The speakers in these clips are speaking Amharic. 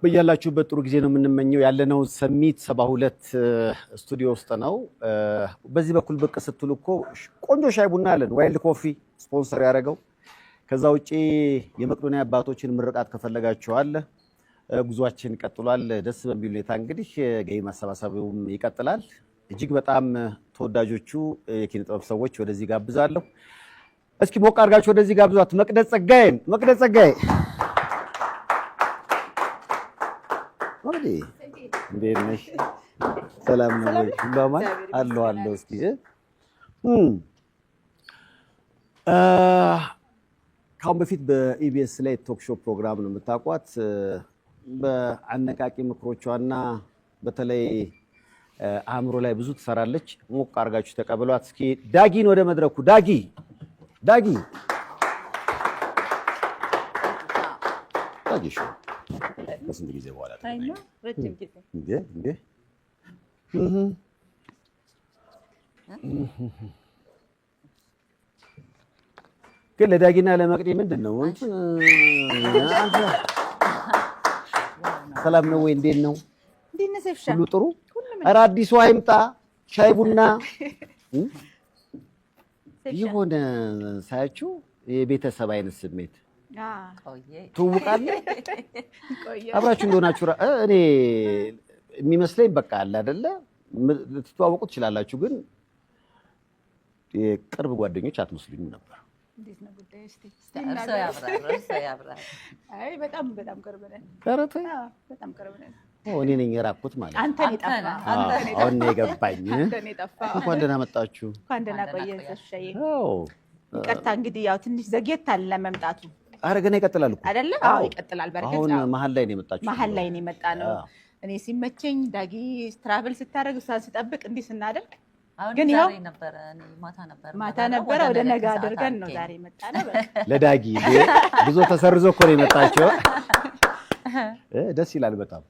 በያላችሁበት ጥሩ ጊዜ ነው የምንመኘው። ያለነው ሰሚት 72 ስቱዲዮ ውስጥ ነው። በዚህ በኩል ብቅ ስትሉ እኮ ቆንጆ ሻይ ቡና አለን። Wild Coffee sponsor ያደረገው። ከዛ ውጪ የመቄዶንያ አባቶችን ምርቃት ከፈለጋችሁ አለ። ጉዟችን ቀጥሏል። ደስ በሚል ሁኔታ እንግዲህ ገቢ ማሰባሰቡም ይቀጥላል። እጅግ በጣም ተወዳጆቹ የኪነ ጥበብ ሰዎች ወደዚህ ጋብዛለሁ። እስኪ ሞቅ አድርጋችሁ ወደዚህ ጋብዟት። መቅደስ ጸጋዬን። መቅደስ ጸጋዬ፣ መቅዲ እንዴት ነሽ? ሰላም ነው ወይ? በማን አለሁ አለሁ። እስኪ ከአሁን በፊት በኢቢኤስ ላይ talk show ፕሮግራም ነው የምታውቋት። በአነቃቂ ምክሮቿና በተለይ አእምሮ ላይ ብዙ ትሰራለች። ሞቅ አድርጋችሁ ተቀበሏት። እስኪ ዳጊን ወደ መድረኩ። ዳጊ፣ ዳጊ፣ ዳጊ show ከስንት ጊዜ በኋላ ተገናኘን። ረጅም ጊዜ። እንዴ እንዴ! ግን ለዳጊና ለመቅዲ ምንድን ነው እንትን? አንተ ሰላም ነው ወይ? እንዴት ነው? እንዴት ነህ ሰይፍሻ? ሁሉ ጥሩ? ኧረ አዲሱ አይምጣ፣ ሻይ ቡና የሆነ ሳያችሁ የቤተሰብ አይነት ስሜት ትውውቅ አለ። አብራችሁ እንደሆናችሁ እኔ የሚመስለኝ በቃ አለ አይደለ፣ ልትተዋወቁ ትችላላችሁ፣ ግን የቅርብ ጓደኞች አትመስሉኝም ነበር። እንዴት ነው ጉዳዩ? እስቲ እርሶ ያብራሩ፣ እርሶ ያብራሩ። አይ፣ በጣም በጣም ቅርብ ነን። ኧረ ተይ። አዎ፣ በጣም ቅርብ ነን። ኦ፣ እኔ ነኝ የራቅኩት ማለት ነው። አንተን የጠፋ አዎ፣ አሁን ነው የገባኝ። አንተን የጠፋ። እንኳን ደህና መጣችሁ። እንኳን ደህና ቆየን ሰይፍሻዬ። አዎ። ይቅርታ እንግዲህ ያው ትንሽ ዘግየት አለ ለመምጣቱ። ኧረ ገና ይቀጥላል እኮ። አይደለ? አዎ፣ ይቀጥላል። በርግጥ አሁን አዎ። መሀል ላይ ነው የመጣችሁ። መሀል ላይ ነው የመጣ ነው። እኔ ሲመቸኝ ዳጊ travel ስታደርግ እሷን ስጠብቅ እንዲህ ስናደርግ አሁን ግን ዛሬ ይኸው ነበረ፣ እኔ ማታ ነበረ ማታ የምበላው፣ ነበረ፣ ወደ ነገ ከሰዓት አድርገን ነው አድርጌ ዛሬ የመጣ ነው። በቃ። ለዳጊ ብዙ ተሰርዞ እኮ ነው የመጣቸው። ደስ ይላል በጣም።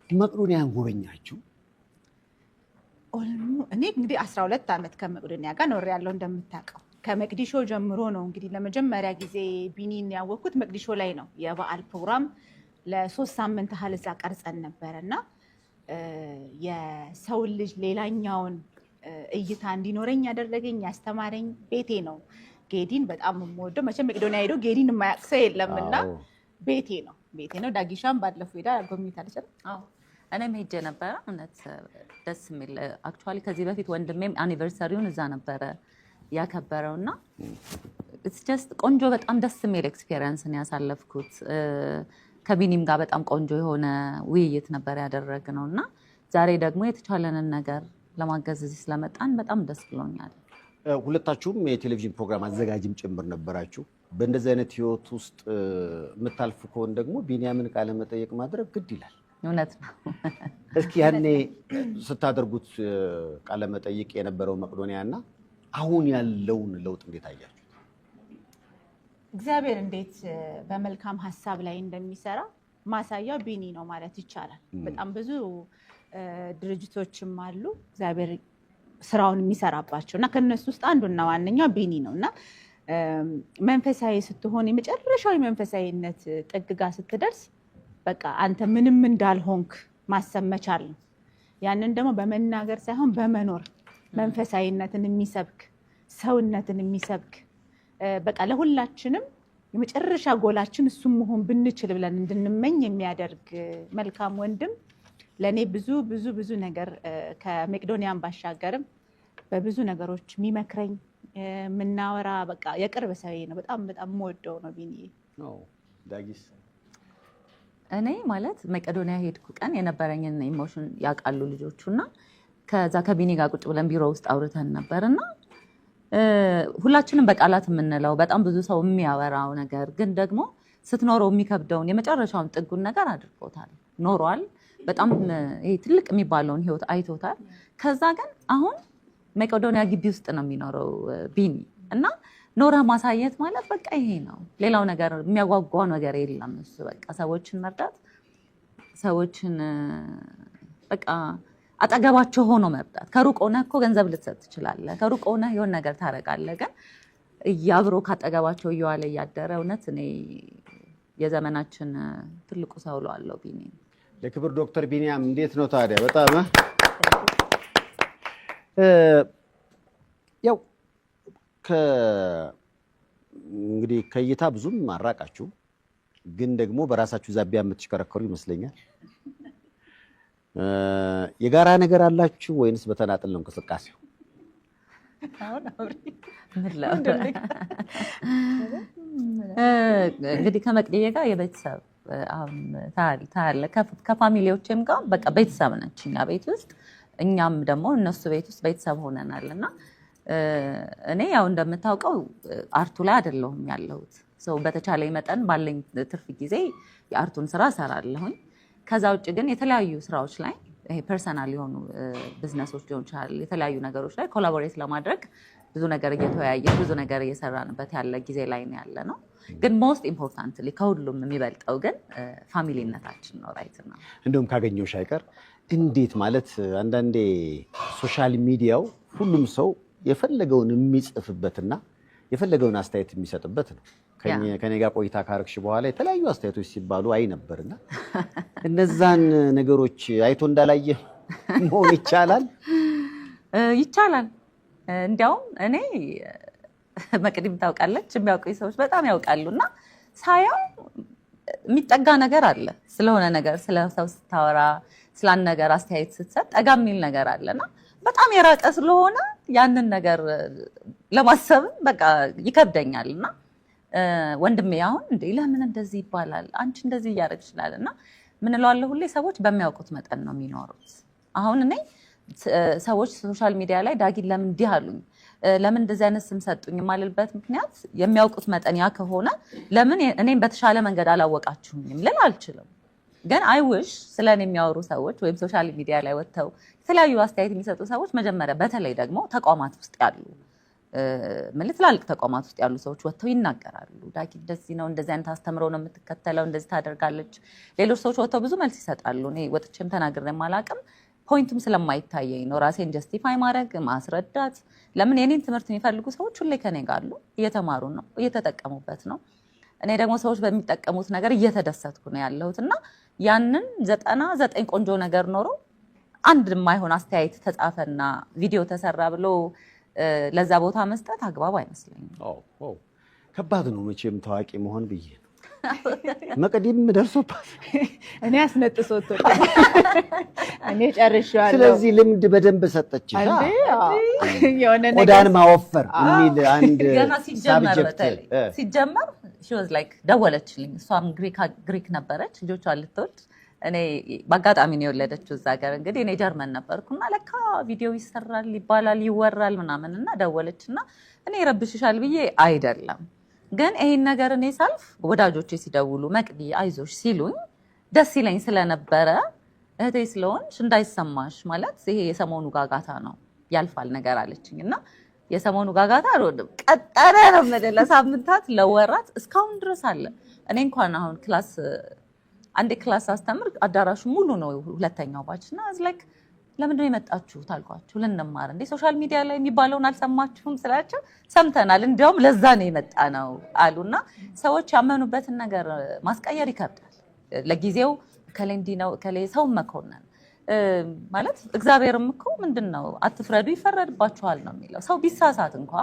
መቄዶንያን ጎበኛችሁ? እኔ እንግዲህ 12 ዓመት ከመቄዶንያ ጋር ኖሬያለሁ እንደምታውቀው። ከመቅዲ show ጀምሮ ነው እንግዲህ ለመጀመሪያ ጊዜ ቢኒን ያወቅኩት መቅዲ show ላይ ነው። የበዓል ፕሮግራም ለ3 ሳምንት ያህል እዛ ቀርጸን ነበረ እና የሰውን ልጅ ሌላኛውን እይታ እንዲኖረኝ ያደረገኝ ያስተማረኝ ቤቴ ነው። ጌዲን በጣም የምወደው፣ መቼም መቄዶንያ ሄዶ ጌዲን የማያውቅ ሰው የለም እና ቤቴ ነው፣ ቤቴ ነው። ዳጊሻም ባለፈው ሄዳ ጎብኝታለች አይደል? አዎ፣ እኔም ሄጄ ነበረ። እውነት ደስ የሚል፣ actually ከዚህ በፊት ወንድሜም anniversary ውን እዛ ነበረ ያከበረው እና it's just ቆንጆ፣ በጣም ደስ የሚል experience ነው ያሳለፍኩት። ከቢኒም ጋር በጣም ቆንጆ የሆነ ውይይት ነበር ያደረግነው እና ዛሬ ደግሞ የተቻለንን ነገር ለማገዝ እዚህ ስለመጣን በጣም ደስ ብሎኛል። ሁለታችሁም የቴሌቪዥን ፕሮግራም አዘጋጅም ጭምር ነበራችሁ። በእንደዚህ አይነት ህይወት ውስጥ የምታልፉ ከሆነ ደግሞ ቢኒያምን ቃለ መጠየቅ ማድረግ ግድ ይላል። እውነት ነው። እስኪ ያኔ ስታደርጉት ቃለ መጠይቅ የነበረው መቄዶንያ እና አሁን ያለውን ለውጥ እንዴት አያችሁት? እግዚአብሔር እንዴት በመልካም ሀሳብ ላይ እንደሚሰራ ማሳያው ቢኒ ነው ማለት ይቻላል። በጣም ብዙ ድርጅቶችም አሉ እግዚአብሔር ስራውን የሚሰራባቸው እና ከነሱ ውስጥ አንዱና ዋነኛው ቢኒ ነው እና መንፈሳዊ ስትሆን፣ የመጨረሻው የመንፈሳዊነት ጥግ ጋር ስትደርስ በቃ አንተ ምንም እንዳልሆንክ ማሰብ መቻል ነው። ያንን ደግሞ በመናገር ሳይሆን በመኖር፣ መንፈሳዊነትን የሚሰብክ፣ ሰውነትን የሚሰብክ፣ በቃ ለሁላችንም የመጨረሻ ጎላችን እሱም መሆን ብንችል ብለን እንድንመኝ የሚያደርግ መልካም ወንድም፣ ለእኔ ብዙ ብዙ ብዙ ነገር ከመቄዶንያን ባሻገርም በብዙ ነገሮች የሚመክረኝ፣ የምናወራ፣ በቃ የቅርብ ሰውዬ ነው። በጣም በጣም የምወደው ነው ቢኒዬ። ዳጊስ? እኔ ማለት መቄዶንያ ሄድኩ ቀን የነበረኝን emotion ያውቃሉ ልጆቹ እና ከዛ ከቢኒ ጋር ቁጭ ብለን ቢሮ ውስጥ አውርተን ነበር እና ሁላችንም በቃላት የምንለው፣ በጣም ብዙ ሰው የሚያወራው ነገር ግን ደግሞ ስትኖረው የሚከብደውን የመጨረሻውን ጥጉን ነገር አድርጎታል፣ ኖሯል። በጣም ይሄ ትልቅ የሚባለውን ህይወት አይቶታል። ከዛ ግን አሁን መቄዶንያ ግቢ ውስጥ ነው የሚኖረው ቢኒ እና ኖረህ ማሳየት ማለት በቃ ይሄ ነው። ሌላው ነገር የሚያጓጓ ነገር የለም። እሱ በቃ ሰዎችን መርዳት፣ ሰዎችን በቃ አጠገባቸው ሆኖ መርዳት። ከሩቅ ሆነህ እኮ ገንዘብ ልትሰጥ ትችላለህ። ከሩቅ ሆነህ የሆነ ነገር ታደርጋለህ። ግን እያብሮ ካጠገባቸው እየዋለ እያደረ እውነት እኔ የዘመናችን ትልቁ ሰው እለዋለሁ ቢኒ። ለክብር ዶክተር ቢኒያም እንዴት ነው ታዲያ? በጣም ያው እንግዲህ ከእይታ ብዙም አራቃችሁ፣ ግን ደግሞ በራሳችሁ ዛቢያ የምትሽከረከሩ ይመስለኛል። የጋራ ነገር አላችሁ ወይንስ በተናጥል ነው እንቅስቃሴው? አሁን አውሪ። ምን ላውራ? እንግዲህ ከመቅድዬ ጋር የቤተሰብ አሁን ታያለህ፣ ከ family ዎቼም ጋር በቃ ቤተሰብ ነች እኛ ቤት ውስጥ፣ እኛም ደግሞ እነሱ ቤት ውስጥ ቤተሰብ ሆነናል። እና እኔ ያው እንደምታውቀው art ኡ ላይ አይደለሁም ያለሁት። So በተቻለኝ መጠን ባለኝ ትርፍ ጊዜ የ art ኡን ስራ እሰራለሁኝ። ከዛ ውጭ ግን የተለያዩ ስራዎች ላይ፣ ይሄ personal የሆኑ ቢዝነሶች ሊሆን ይችላል፣ የተለያዩ ነገሮች ላይ collaborate ለማድረግ ብዙ ነገር እየተወያየን፣ ብዙ ነገር እየሰራንበት ያለ ጊዜ ላይ ነው ያለ ነው። ግን most importantly ከሁሉም የሚበልጠው ግን family ነታችን ነው። Right ነው። እንደውም ካገኘሁሽ አይቀር እንዴት ማለት አንዳንዴ social media ው ሁሉም ሰው የፈለገውን የሚጽፍበትና የፈለገውን አስተያየት የሚሰጥበት ነው። ከኔ ጋር ቆይታ ካረግሽ በኋላ የተለያዩ አስተያየቶች ሲባሉ አይ ነበርና እነዛን ነገሮች አይቶ እንዳላየ መሆን ይቻላል? ይቻላል። እንዲያውም እኔ መቅዲም ታውቃለች፣ የሚያውቁኝ ሰዎች በጣም ያውቃሉ። እና ሳያው የሚጠጋ ነገር አለ፣ ስለሆነ ነገር ስለ ሰው ስታወራ፣ ስለ አንድ ነገር አስተያየት ስትሰጥ ጠጋ የሚል ነገር አለና በጣም የራቀ ስለሆነ ያንን ነገር ለማሰብም በቃ ይከብደኛል። እና ወንድሜ አሁን እንዴ ለምን እንደዚህ ይባላል፣ አንቺ እንደዚህ እያደረግሽ ይችላል። እና ምን እለዋለሁ፣ ሁሌ ሰዎች በሚያውቁት መጠን ነው የሚኖሩት። አሁን እኔ ሰዎች social media ላይ ዳጊን ለምን እንዲህ አሉኝ፣ ለምን እንደዚህ አይነት ስም ሰጡኝ የማልልበት ምክንያት የሚያውቁት መጠን ያ ከሆነ ለምን እኔም በተሻለ መንገድ አላወቃችሁኝም ልል አልችልም። ግን I wish ስለ እኔ የሚያወሩ ሰዎች ወይም social media ላይ ወጥተው የተለያዩ አስተያየት የሚሰጡ ሰዎች መጀመሪያ በተለይ ደግሞ ተቋማት ውስጥ ያሉ፣ ምን ትላልቅ ተቋማት ውስጥ ያሉ ሰዎች ወጥተው ይናገራሉ። ዳጊ እንደዚህ ነው፣ እንደዚህ አይነት አስተምሮ ነው የምትከተለው፣ እንደዚህ ታደርጋለች። ሌሎች ሰዎች ወጥተው ብዙ መልስ ይሰጣሉ። እኔ ወጥቼም ተናግሬም አላውቅም። Point ኡም ስለማይታየኝ ነው ራሴን justify ማድረግ፣ ማስረዳት። ለምን የኔን ትምህርት የሚፈልጉ ሰዎች ሁሌ ከኔ ጋር አሉ፣ እየተማሩ ነው፣ እየተጠቀሙበት ነው። እኔ ደግሞ ሰዎች በሚጠቀሙት ነገር እየተደሰትኩ ነው ያለሁት። እና ያንን 99 ቆንጆ ነገር ኖሮ አንድ የማይሆን አስተያየት ተጻፈና ቪዲዮ ተሰራ ብሎ ለዛ ቦታ መስጠት አግባብ አይመስለኝም። አዎ፣ ከባድ ነው መቼም ታዋቂ መሆን ብዬ ነው። መቅዲም ደርሶባት እኔ አስነጥሶት እኔ ጨርሼዋለሁ። ስለዚህ ልምድ በደንብ ሰጠችሽ። እንዴ አዎ። የሆነ ነገር ቆዳን ማወፈር የሚል አንድ ገና ሲጀመር subject በተለይ ሲጀመር she was like ደወለችልኝ። እሷም ግሪክ ነበረች፣ ልጆቿን ልትወልድ፣ እኔ በአጋጣሚ ነው የወለደችው እዛ ሀገር። እንግዲህ እኔ ጀርመን ነበርኩና ለካ ቪዲዮ ይሰራል ይባላል፣ ይወራል ምናምን። እና ደወለች እና እኔ ይረብሽሻል ብዬ አይደለም፣ ግን ይሄን ነገር እኔ ሳልፍ ወዳጆቼ ሲደውሉ መቅዲ አይዞሽ ሲሉኝ ደስ ይለኝ ስለነበረ እህቴ ስለሆንሽ እንዳይሰማሽ፣ ማለት ይሄ የሰሞኑ ጋጋታ ነው፣ ያልፋል ነገር አለችኝ። እና የሰሞኑ ጋጋታ ቀጠለ ነው የምልህ፣ ለሳምንታት፣ ለወራት፣ እስካሁን ድረስ አለ። እኔ እንኳን አሁን class አንዴ class አስተምር አዳራሹ ሙሉ ነው፣ ሁለተኛው batch። እና like ለምንድን ነው የመጣችሁት አልኳቸው። ልንማር። እንዴ social media ላይ የሚባለውን አልሰማችሁም ስላቸው ሰምተናል፣ እንዲያውም ለዛ ነው የመጣ ነው አሉና ሰዎች ያመኑበትን ነገር ማስቀየር ይከብዳል። ለጊዜው እከሌ እንዲህ ነው፣ እከሌ፣ ሰውን መኮነን ማለት እግዚአብሔርም እኮ ምንድን ነው አትፍረዱ ይፈረድባችኋል ነው የሚለው። ሰው ቢሳሳት እንኳ፣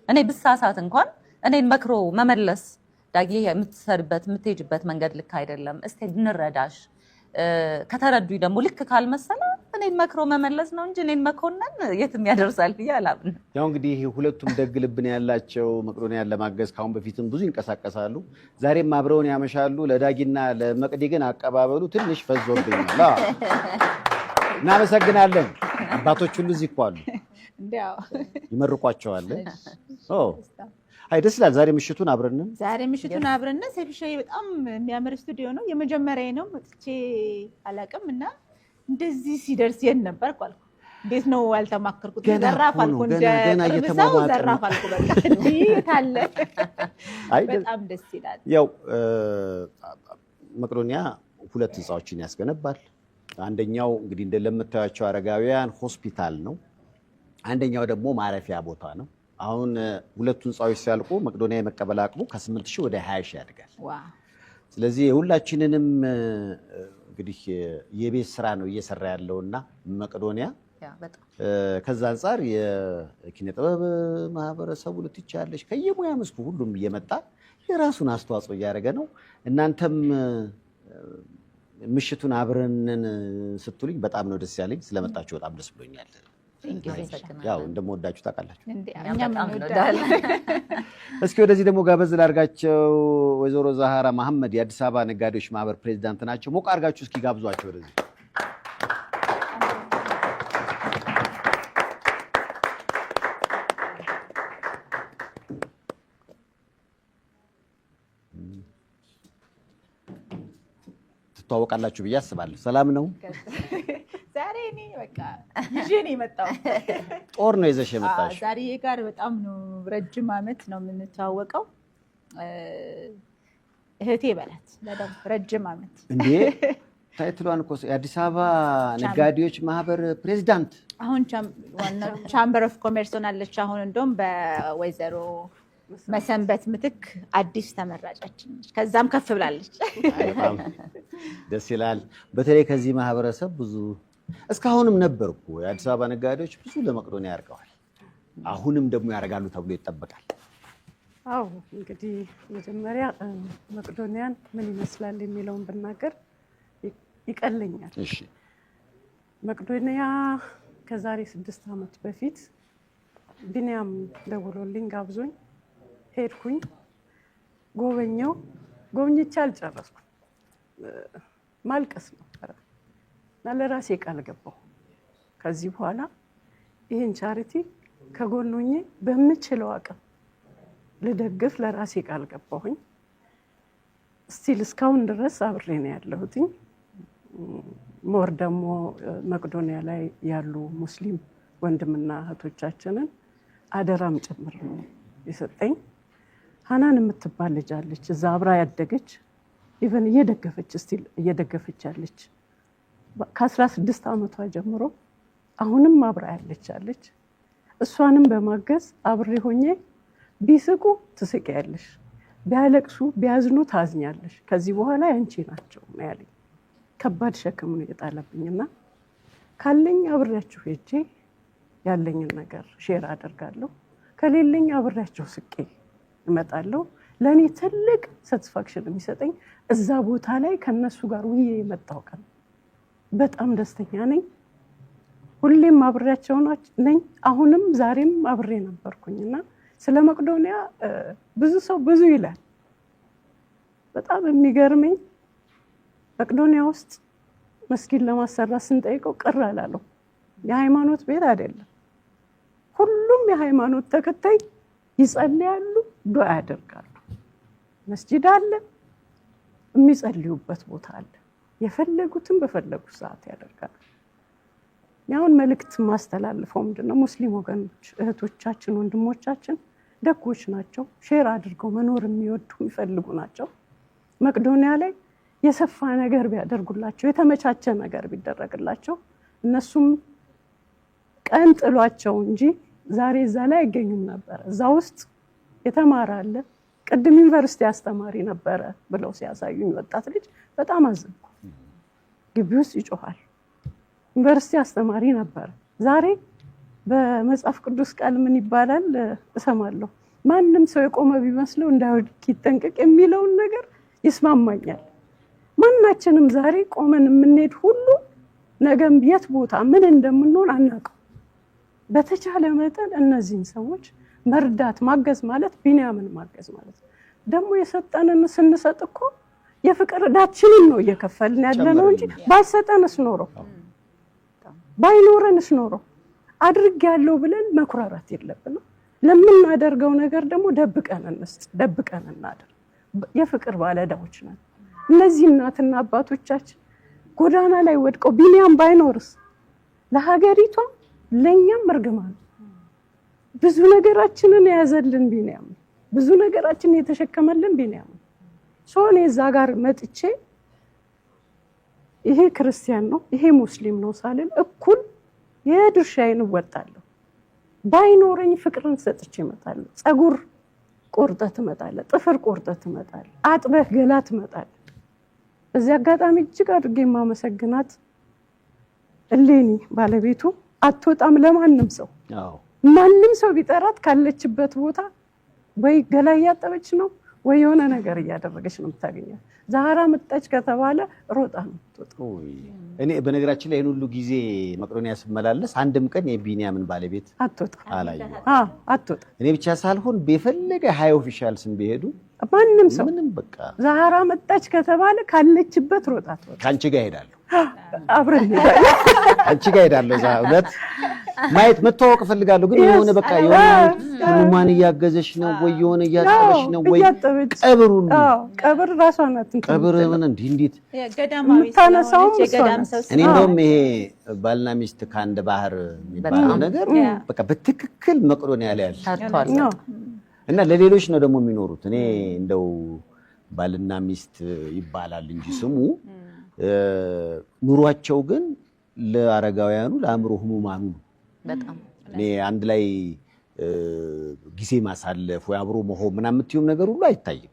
እኔ ብሳሳት እንኳን እኔን መክሮ መመለስ፣ ዳጊ የምትሰርበት የምትሄጅበት መንገድ ልክ አይደለም፣ እስቲ እንረዳሽ፣ ከተረዱኝ ደግሞ ልክ ካልመሰለ እኔን መክሮ መመለስ ነው እንጂ እኔን መኮነን የትም ያደርሳል ብዬ አላምንም። ያው እንግዲህ ሁለቱም ደግ ልብ ነው ያላቸው። መቄዶንያን ለማገዝ ከአሁን በፊትም ብዙ ይንቀሳቀሳሉ። ዛሬም አብረውን ያመሻሉ። ለዳጊና ለመቅዲ ግን አቀባበሉ ትንሽ ፈዞብኛል። አዎ። እናመሰግናለን። አባቶች ሁሉ እዚህ እኮ አሉ፣ እንዲያው ይመርቋቸዋል። ኦ አይ ደስ ይላል። ዛሬ ምሽቱን አብረን ዛሬ ምሽቱን አብረን። ሰይፍሻዬ በጣም የሚያምር ስቱዲዮ ነው። የመጀመሪያ ነው፣ መጥቼ አላውቅም። እና እንደዚህ ሲደርስ የት ነበርኩ አልኩ። እንዴት ነው ያልተማከርኩት? ገና ዘራፍ እኮ ነው፣ አልኩ። እንደ ገና ቅርብ ሰው እየተሟሟቀ ነው። ዘራፍ አልኩ። በቃ እንዲህ አለ። አይ በጣም ደስ ይላል። ያው መቄዶንያ ሁለት ህንፃዎችን ያስገነባል። አንደኛው እንግዲህ እንደምታዩቸው አረጋውያን ሆስፒታል ነው። አንደኛው ደግሞ ማረፊያ ቦታ ነው። አሁን ሁለቱ ህንፃዎች ሲያልቁ መቄዶንያ የመቀበል አቅሙ ከ8 ሺህ ወደ 20 ሺህ ያድጋል። ስለዚህ የሁላችንንም እንግዲህ የቤት ስራ ነው እየሰራ ያለውና መቄዶንያ በጣም ከዛ አንጻር የኪነ ጥበብ ማህበረሰቡ ልትቻለሽ ከየሙያ መስኩ ሁሉም እየመጣ የራሱን አስተዋጽኦ እያደረገ ነው። እናንተም ምሽቱን አብረንን ስትሉኝ በጣም ነው ደስ ያለኝ። ስለመጣችሁ በጣም ደስ ብሎኛል። ያው እንደምወዳችሁ ታውቃላችሁ። እኛም እንወዳለን። እስኪ ወደዚህ ደግሞ ጋበዝ ላድርጋቸው። ወይዘሮ ዛሃራ መሐመድ የአዲስ አበባ ነጋዴዎች ማህበር ፕሬዚዳንት ናቸው። ሞቅ አድርጋችሁ እስኪ ጋብዟቸው ወደዚህ። ትተዋወቃላችሁ ብዬ አስባለሁ። ሰላም ነው? ዛሬ እኔ በቃ ይዤ ነው የመጣሁት። ጦር ነው ይዘሽ የመጣሽ? ዛሬ ጋር በጣም ነው ረጅም ዓመት ነው የምንተዋወቀው። እህቴ በላት በደምብ ረጅም ዓመት። እንዴ title ኧን እኮ የአዲስ አበባ ነጋዴዎች ማህበር ፕሬዚዳንት፣ አሁን ዋናው chamber of commerce ሆናለች። አሁን እንደውም በወይዘሮ መሰንበት ምትክ አዲስ ተመራጫችን ነች። ከዛም ከፍ ብላለች። በጣም ደስ ይላል። በተለይ ከዚህ ማህበረሰብ ብዙ እስካሁንም ነበር እኮ የአዲስ አበባ ነጋዴዎች ብዙ ለመቄዶንያ ያርቀዋል። አሁንም ደግሞ ያደርጋሉ ተብሎ ይጠበቃል። አዎ እንግዲህ መጀመሪያ መቄዶንያን ምን ይመስላል የሚለውን ብናገር ይቀለኛል። መቄዶንያ ከዛሬ 6 ዓመት በፊት ቢኒያም ደውሎልኝ ጋብዞኝ ሄድኩኝ። ጎበኘው። ጎብኝቼ አልጨረስኩም። ማልቀስ ነበረ እና ለራሴ ቃል ገባሁ። ከዚህ በኋላ ይሄን charity ከጎን ሆኜ በምችለው አቅም ልደግፍ ለራሴ ቃል ገባሁኝ። still እስካሁን ድረስ አብሬ ነው ያለሁትኝ። more ደግሞ መቄዶንያ ላይ ያሉ ሙስሊም ወንድምና እህቶቻችንን አደራም ጭምር ነው የሰጠኝ። ሀናን የምትባል ልጅ አለች እዛ አብራ ያደገች even እየደገፈች still እየደገፈች ያለች ከ16 ዓመቷ ጀምሮ አሁንም አብራ ያለች አለች። እሷንም በማገዝ አብሬ ሆኜ ቢስቁ ትስቂያለሽ፣ ቢያለቅሱ ቢያዝኑ ታዝኛለሽ፣ ከዚህ በኋላ ያንቺ ናቸው ነው ያለኝ። ከባድ ሸክም ነው የጣለብኝና ካለኝ አብሬያችሁ ሄጄ ያለኝን ነገር share አደርጋለሁ፣ ከሌለኝ አብሬያቸው ስቄ እመጣለሁ። ለኔ ትልቅ satisfaction የሚሰጠኝ እዛ ቦታ ላይ ከነሱ ጋር ውዬ የመጣው ቀን በጣም ደስተኛ ነኝ። ሁሌም አብሬያቸው ነኝ። አሁንም ዛሬም አብሬ ነበርኩኝና ስለ መቄዶንያ ብዙ ሰው ብዙ ይላል። በጣም የሚገርመኝ መቄዶንያ ውስጥ መስጊድ ለማሰራት ስንጠይቀው ቅር አላለው። የሃይማኖት ቤት አይደለም። ሁሉም የሃይማኖት ተከታይ ይጸልያሉ፣ ዱዓ ያደርጋሉ። መስጂድ አለ፣ የሚጸልዩበት ቦታ አለ። የፈለጉትን በፈለጉት ሰዓት ያደርጋሉ። ያሁን መልእክት ማስተላልፈው ምንድነው? ሙስሊም ወገኖች እህቶቻችን፣ ወንድሞቻችን ደጎች ናቸው። share አድርገው መኖር የሚወዱ የሚፈልጉ ናቸው። መቄዶንያ ላይ የሰፋ ነገር ቢያደርጉላቸው፣ የተመቻቸ ነገር ቢደረግላቸው እነሱም ቀን ጥሏቸው እንጂ ዛሬ እዛ ላይ አይገኙም ነበር። እዛ ውስጥ የተማረ አለ። ቅድም ዩኒቨርሲቲ አስተማሪ ነበረ ብለው ሲያሳዩኝ ወጣት ልጅ በጣም አዘንኩ። ግቢ ውስጥ ይጮሃል። ዩኒቨርሲቲ አስተማሪ ነበረ። ዛሬ በመጽሐፍ ቅዱስ ቃል ምን ይባላል እሰማለሁ። ማንም ሰው የቆመ ቢመስለው እንዳይወድቅ ይጠንቀቅ የሚለውን ነገር ይስማማኛል። ማናችንም ዛሬ ቆመን የምንሄድ ሁሉ ነገም የት ቦታ ምን እንደምንሆን አናውቅም። በተቻለ መጠን እነዚህን ሰዎች መርዳት ማገዝ ማለት ቢንያምን ማገዝ ማለት ነው። ደግሞ የሰጠንን ስንሰጥ እኮ የፍቅር ዕዳችንን ነው እየከፈልን ያለነው እንጂ ባይሰጠንስ ኖሮ ባይኖረንስ ኖሮ አድርጌያለሁ ብለን መኩራራት የለብንም። ለምናደርገው ነገር ደግሞ ደብቀን እንስጥ፣ ደብቀን እናድርግ። የፍቅር ባለዕዳዎች ነን። እነዚህ እናትና አባቶቻችን ጎዳና ላይ ወድቀው ቢንያም ባይኖርስ ለሀገሪቷ ለኛም እርግማን ነው። ብዙ ነገራችንን የያዘልን ቢንያም ነው። ብዙ ነገራችንን የተሸከመልን ቢንያም ነው። እኔ እዛ ጋር መጥቼ ይሄ ክርስቲያን ነው ይሄ ሙስሊም ነው ሳልል እኩል የድርሻዬን እወጣለሁ። ባይኖረኝ ፍቅርን ሰጥቼ እመጣለሁ። ፀጉር ቆርጠህ ትመጣለህ፣ ጥፍር ቆርጠህ ትመጣለህ፣ አጥበህ ገላ ትመጣለህ። በዚህ አጋጣሚ እጅግ አድርጌ የማመሰግናት እሌኒ ባለቤቱ አትወጣም ለማንም ሰው። ማንም ሰው ቢጠራት ካለችበት ቦታ ወይ ገላ እያጠበች ነው ወይ የሆነ ነገር እያደረገች ነው የምታገኛት። ዛህራ መጣች ከተባለ ሮጣ ነው የምትወጣው። እኔ በነገራችን ላይ ይሄን ሁሉ ጊዜ መቄዶንያ ስመላለስ አንድም ቀን የቢኒያምን ባለቤት አትወጣም፣ አላየሁም። አትወጣም። እኔ ብቻ ሳልሆን የፈለገ high officials ም ቢሄዱ ማንም ሰው ምንም በቃ ዛህራ መጣች ከተባለ ካለችበት ሮጣ ትወጣ። ከአንቺ ጋር እሄዳለሁ፣ አብረን እንሄዳለን። ከአንቺ ጋር እሄዳለሁ። እዛ እውነት ማየት መተዋወቅ እፈልጋለሁ። ግን የሆነ በቃ የሆነ ህሙማን እያገዘች ነው ወይ የሆነ እያጠበች ነው ወይ እያጠበች ቀብሩን ቀብር ራሷ ናት እንትን ቀብር የምትለው። ምን እንዲህ እንዴት ገዳማዊ የምታነሳውም ስለሆነች እሷ የገዳም ናት። ሰው እኔ እንደውም ይሄ ባልና ሚስት ከአንድ ባህር የሚባለው ነገር በቃ በትክክል መቄዶንያ ላይ ያለ ሰርቷል። እና ለሌሎች ነው ደግሞ የሚኖሩት። እኔ እንደው ባልና ሚስት ይባላል እንጂ ስሙ ኑሯቸው ግን ለአረጋውያኑ ለአእምሮ ህሙማኑ ነው። በጣም እኔ አንድ ላይ ጊዜ ማሳለፍ ወይ አብሮ መሆን ምናምን የምትይውም ነገር ሁሉ አይታይም።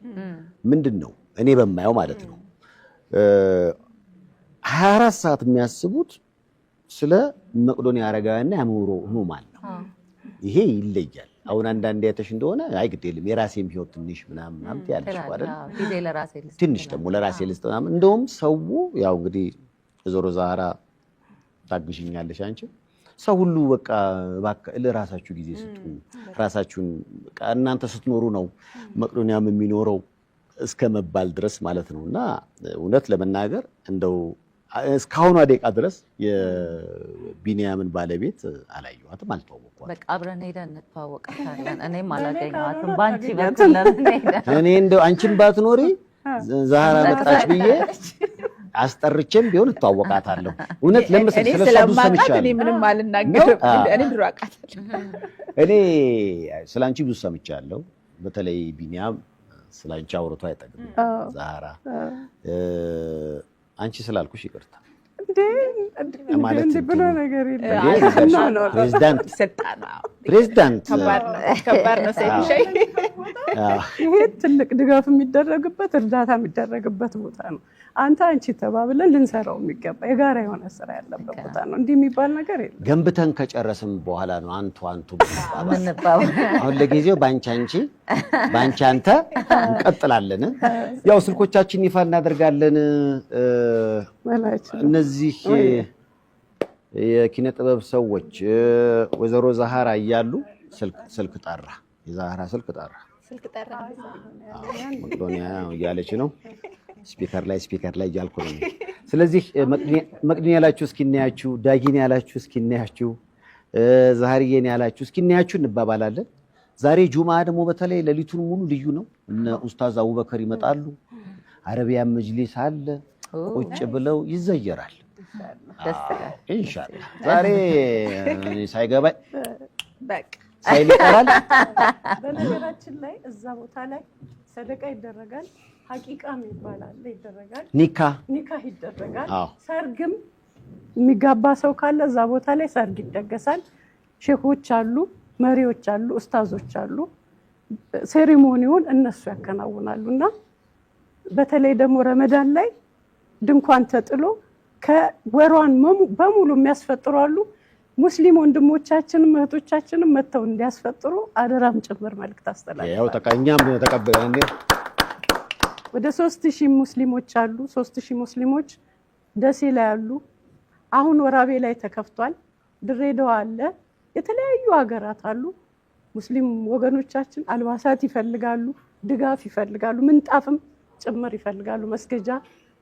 ምንድን ነው እኔ በማየው ማለት ነው 24 ሰዓት የሚያስቡት ስለ መቄዶንያ አረጋውያንና የአእምሮ ህሙማን ነው። ይሄ ይለያል። አሁን አንዳንዴ አይተሽ እንደሆነ አይ ግድ የለም የራሴም ህይወት ትንሽ ምናምን ምናምን ትያለሽ እኮ አይደል? ጊዜ ለራሴ ልስጥ ትንሽ ደግሞ ለራሴ ልስጥ ምናምን። እንደውም ሰው ያው እንግዲህ ወይዘሮ ዛህራ ታግዥኛለሽ አንቺ ሰው ሁሉ በቃ እባክህ ለራሳችሁ ጊዜ ስጡ፣ ራሳችሁን በቃ እናንተ ስትኖሩ ነው መቄዶንያም የሚኖረው እስከ መባል ድረስ ማለት ነው። እና እውነት ለመናገር እንደው እስካሁኗ ደቂቃ ድረስ የቢንያምን ባለቤት አላየኋትም፣ አልተዋወቅኳትም። በቃ አብረን ሄደን እንተዋወቃታለን። እኔም አላገኘኋትም። በአንቺ በኩል ለምን ሄደን እኔ እንደው አንቺን ባትኖሪ ዛህራ መጣች ብዬ አስጠርቼም ቢሆን እተዋወቃታለሁ። እውነት ለምስል እኔ ስለሷ ብዙ ስለማውቃት እኔ ሰምቻለሁ። ምንም አልናገርም። እኔ ድሮ አውቃታለሁ። እኔ ስለ አንቺ ብዙ ሰምቻለሁ። በተለይ ቢኒያም ስለ አንቺ አውርቶ አይጠግብም። ዛህራ አንቺ ስላልኩሽ ይቅርታ ማለት እንዴ ብሎ ነገር የለም። እንዴ ፕሬዝዳንት ስልጣን ፕሬዝዳንት ከባድ ነው፣ ከባድ ነው። ሰይፉ ሻይ ይሄ ትልቅ ድጋፍ የሚደረግበት እርዳታ የሚደረግበት ቦታ ነው። አንተ አንቺ ተባብለን ልንሰራው የሚገባ የጋራ የሆነ ስራ ያለበት ቦታ ነው። እንዲህ የሚባል ነገር የለም። ገንብተን ከጨረስም በኋላ ነው አንቱ አንቱ የምንባባል። የምንባባል። አሁን ለጊዜው በአንቺ አንቺ በአንቺ አንተ እንቀጥላለን። ያው ስልኮቻችን ይፋ እናደርጋለን። መላችን እነዚህ የኪነ ጥበብ ሰዎች ወይዘሮ ዛህራ እያሉ ስልክ ጠራ። የዛህራ ስልክ ጠራ። ስልክ ጠራ። መቄዶንያ እያለች ነው። speaker ላይ speaker ላይ እያልኩ ነው። ስለዚህ መቅዲን ያላችሁ እስኪ እናያችሁ፣ ዳጊን ያላችሁ እስኪ እናያችሁ፣ ዛህርዬን ያላችሁ እስኪ እናያችሁ እንባባላለን። ዛሬ ጁምዓ ደግሞ በተለይ ሌሊቱን ሙሉ ልዩ ነው። እነ ኡስታዝ አቡበከር ይመጣሉ። አረቢያን መጅሊስ አለ። ቁጭ ብለው ይዘየራል። ደስ ይላል። ኢንሻአላህ ዛሬ ሳይገባ በቃ ሳይል ይቀራል። በነገራችን ላይ እዛ ቦታ ላይ ሰደቃ ይደረጋል፣ ሀቂቃም ይባላል ይደረጋል፣ ኒካ ኒካህ ይደረጋል። አዎ። ሰርግም የሚጋባ ሰው ካለ እዛ ቦታ ላይ ሰርግ ይደገሳል። ሼኮች አሉ፣ መሪዎች አሉ፣ ኡስታዞች አሉ። ceremony ውን እነሱ ያከናውናሉ። እና በተለይ ደግሞ ረመዳን ላይ ድንኳን ተጥሎ ከወሯን በሙሉ የሚያስፈጥሩ አሉ። ሙስሊም ወንድሞቻችንም እህቶቻችንም መጥተው እንዲያስፈጥሩ አደራም ጭምር መልዕክት ያው አስተላልፋለሁ። ተቀኛም ተቀበለ። ወደ 3000 ሙስሊሞች አሉ። 3000 ሙስሊሞች ደሴ ላይ አሉ። አሁን ወራቤ ላይ ተከፍቷል። ድሬዳዋ አለ። የተለያዩ ሀገራት አሉ። ሙስሊም ወገኖቻችን አልባሳት ይፈልጋሉ፣ ድጋፍ ይፈልጋሉ፣ ምንጣፍም ጭምር ይፈልጋሉ፣ መስገጃ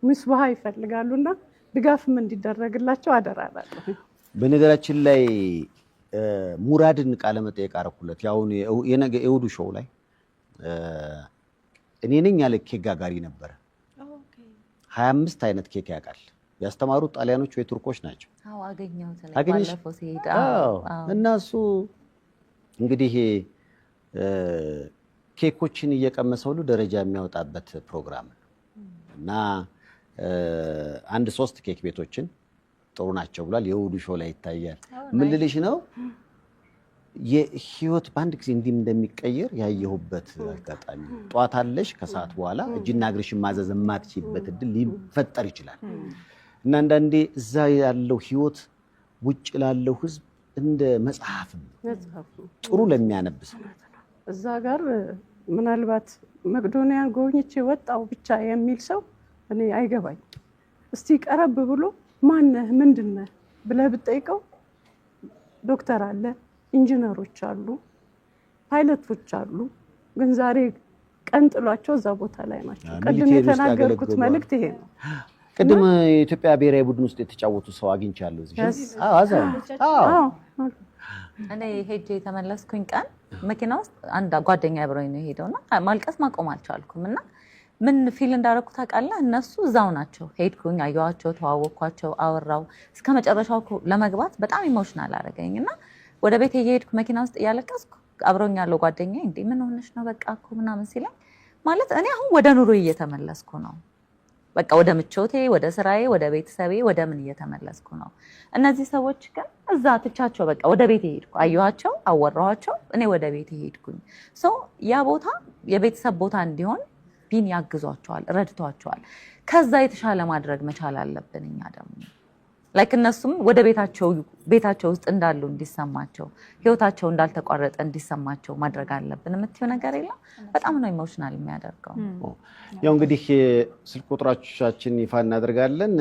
ምስባሃ ይፈልጋሉ እና ድጋፍም እንዲደረግላቸው አደራ እላለሁ። በነገራችን ላይ ሙራድን ቃለ መጠየቅ አደረኩለት። ያሁን የነገ የእሑዱ show ላይ እኔ ነኝ ያለ ኬክ ጋጋሪ ነበረ። 25 አይነት ኬክ ያውቃል። ያስተማሩት ጣሊያኖች ወይ ቱርኮች ናቸው። አዎ አገኘሁት እኔ አገኘሽ? ባለፈው ሲሄድ። አዎ። እና እሱ እንግዲህ ኬኮችን እየቀመሰ ሁሉ ደረጃ የሚያወጣበት ፕሮግራም ነው እና አንድ 3 ኬክ ቤቶችን ጥሩ ናቸው ብሏል። የእሑዱ show ላይ ይታያል። ምን ልልሽ ነው፣ የህይወት በአንድ ጊዜ እንዲህ እንደሚቀየር ያየሁበት አጋጣሚ ነው። ጠዋት አለሽ፣ ከሰዓት በኋላ እጅና እግርሽን ማዘዝ የማትችይበት እድል ሊፈጠር ይችላል። እና አንዳንዴ እዛ ያለው ህይወት ውጭ ላለው ህዝብ እንደ መጽሐፍም ነው። መጽሐፍ ነው። ጥሩ ለሚያነብ ሰው። እዛ ጋር ምናልባት መቄዶንያን ጎብኝቼ ወጣው ብቻ የሚል ሰው እኔ አይገባኝ። እስቲ ቀረብ ብሎ ማነህ ምንድነህ ብለህ ብትጠይቀው ዶክተር አለ፣ ኢንጂነሮች አሉ፣ ፓይለቶች አሉ። ግን ዛሬ ቀን ጥሏቸው እዛ ቦታ ላይ ናቸው። ቅድም Military ውስጥ የተናገርኩት ያገለግሉ መልእክት ይሄ ነው። ቅድም የኢትዮጵያ ብሔራዊ ቡድን ውስጥ የተጫወቱ ሰው አግኝቻለሁ እዚህ። አዎ፣ አዛውንት። አዎ። አዎ። እኔ ሄጄ የተመለስኩኝ ቀን መኪና ውስጥ አንድ ጓደኛ አብሮኝ ነው የሄደው እና ማልቀስ ማቆም አልቻልኩም። እና ምን feel እንዳደረኩ ታውቃለህ? እነሱ እዛው ናቸው። ሄድኩኝ፣ አየኋቸው፣ ተዋወቅኳቸው፣ አወራው እስከ መጨረሻው እኮ ለመግባት በጣም emotional አደረገኝ። እና ወደ ቤት እየሄድኩ መኪና ውስጥ እያለቀስኩ አብሮኝ ያለው ጓደኛ እንዴ ምን ሆነሽ ነው በቃ እኮ ምናምን ሲለኝ፣ ማለት እኔ አሁን ወደ ኑሮ እየተመለስኩ ነው፣ በቃ ወደ ምቾቴ፣ ወደ ስራዬ፣ ወደ ቤተሰቤ፣ ወደ ምን እየተመለስኩ ነው። እነዚህ ሰዎች ግን እዛ ትቻቸው በቃ ወደ ቤት ሄድኩ። አየኋቸው፣ አወራኋቸው፣ እኔ ወደ ቤት ሄድኩኝ። So ያ ቦታ የቤተሰብ ቦታ እንዲሆን ቢኒ ያግዟቸዋል፣ ረድቷቸዋል። ከዛ የተሻለ ማድረግ መቻል አለብን እኛ ደግሞ፣ like እነሱም ወደ ቤታቸው ውስጥ እንዳሉ እንዲሰማቸው፣ ህይወታቸው እንዳልተቋረጠ እንዲሰማቸው ማድረግ አለብን። የምትይው ነገር የለም። በጣም ነው emotional የሚያደርገው። ያው እንግዲህ ስልክ ቁጥሮቻችን ይፋ እናደርጋለን።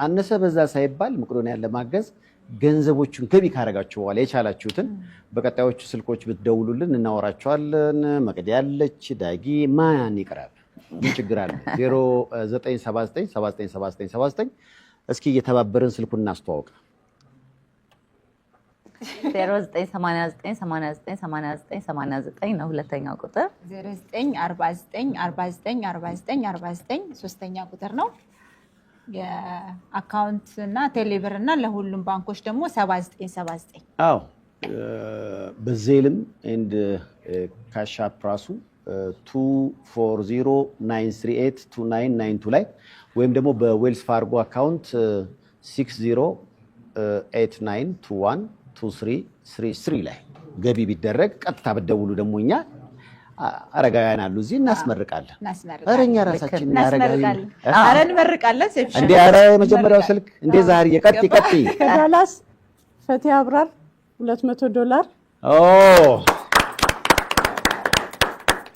አነሰ በዛ ሳይባል መቄዶንያን ለማገዝ ገንዘቦቹን ገቢ ካደረጋችሁ በኋላ የቻላችሁትን በቀጣዮቹ ስልኮች ብትደውሉልን እናወራቸዋለን። መቅዲ ያለች፣ ዳጊ፣ ማን ይቅረብ? ምን ችግር አለ? 0979 797979። እስኪ እየተባበርን ስልኩን እናስተዋውቅ። 0989 89 89 89 ነው ሁለተኛው ቁጥር። 09 49 49 49 49 ሶስተኛ ቁጥር ነው። የ account እና ቴሌብር እና ለሁሉም ባንኮች ደግሞ 79 79። አዎ፣ በ Zelle ም and Cash App ራሱ 2409382992 ላይ ወይም ደግሞ በ Wells Fargo account 6089212333 ላይ ገቢ ቢደረግ ቀጥታ ብትደውሉ ደግሞ እኛ አረጋውያን አሉ እዚህ እናስመርቃለን። እናስመርቃለን። ኧረ እኛ ራሳችን አረጋዊ እናስመርቃለን። ኧረ እንመርቃለን። ሴፍሻ እንዴ ኧረ የመጀመሪያው ስልክ እንዴ ዛሬ ቀጥ ቀጥ። ከዳላስ ፈቲያ አብራር 200 ዶላር። ኦ።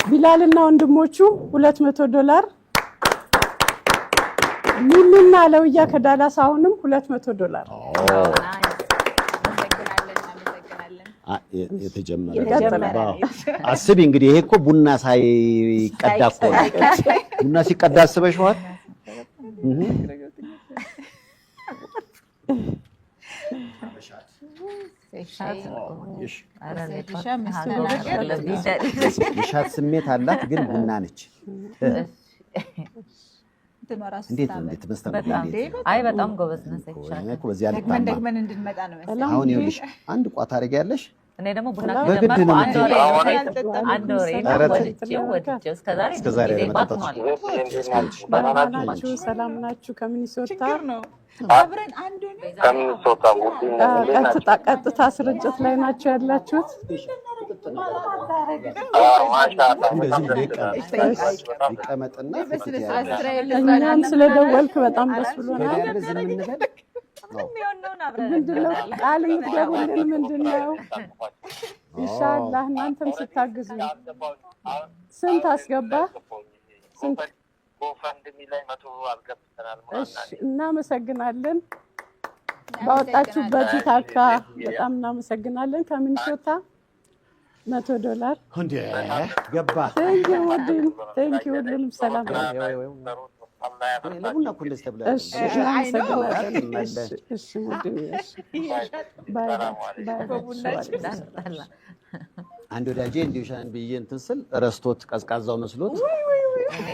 ቢላልና ወንድሞቹ 200 ዶላር። ሚሚና ለውያ ከዳላስ አሁንም 200 ዶላር። እናመሰግናለን፣ እናመሰግናለን። የተጀመረ የተጀመረ አዎ። አስቢ እንግዲህ ይሄ እኮ ቡና ሳይቀዳ እኮ ነው። ቡና ሲቀዳ አስበሽዋል? እህ። እሺ። ሴፍሻ መስተናገድ። የ shot ስሜት አላት ግን ቡና ነች። እንትኗ ራሱ እንዴት ነው? ስታምር። እንዴት መስተንግዶ በጣም እንዴት ነው? አይ በጣም ጎበዝ ነህ ሰይፍሻ። እኔ እኮ በዚህ ደግመን አልታማም። ደግመን እንድንመጣ ነው መሰለኝ። አሁን ይኸውልሽ አንድ ቋት ታደርጊያለሽ። እኔ ደግሞ ቡና በግድ ከጀመርኩ ነው አንድ ወሬ የምትይው። ነው። አንድ ወሬ ነው። ኧረ ተይ። ወድጄው ወድጄው እስከዛሬ እስከዛሬ ጊዜ ለመጠጣት ባክኗል። ደህና ናችሁ? ሰላም ናችሁ? ከሚኒሶታ ችግር ነው። አብረን አንድ ሆነን ከሚኒሶታ ውድ እንዴት ናቸው? ቀጥታ ስርጭት ላይ ናቸው ያላችሁት። ማሻአላህ በጣም እንደዚህ ደስ ይላል። ይቀመጥ ይቀመጥና በስነ ስርዓት ስራ የለም። እኛም ስለደወልክ በጣም ደስ ብሎናል። ያለ ዝም እንበል። የሚሆነውን አብረን ምንድነው ቃል የምትገቡልን ምንድነው? ኢንሻአላህ እናንተም ስታግዙ ስንት አስገባ? ስንት? GoFundMe ላይ 100 አስገብተናል። እሺ፣ እናመሰግናለን። ባወጣችሁበት ታካ በጣም እናመሰግናለን። ከሚኒሶታ 100 ዶላር። እንዴ ገባ። Thank you ውድን፣ thank you፣ ሁሉንም ሰላም። ለቡና እኮ እንደዚህ ተብሎ እሺ፣ እናመሰግናለን። እሺ፣ እሺ ውድን፣ እሺ፣ bye bye። አንድ ወዳጄ እንዲሁ ሻን ብዬ እንትን ስል ረስቶት ቀዝቃዛው መስሎት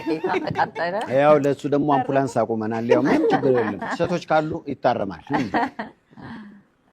ጌታ ተቃጠለ። ያው ለእሱ ደግሞ አምቡላንስ አቁመናል። ያው ምንም ችግር የለም። ስህተቶች ካሉ ይታረማል።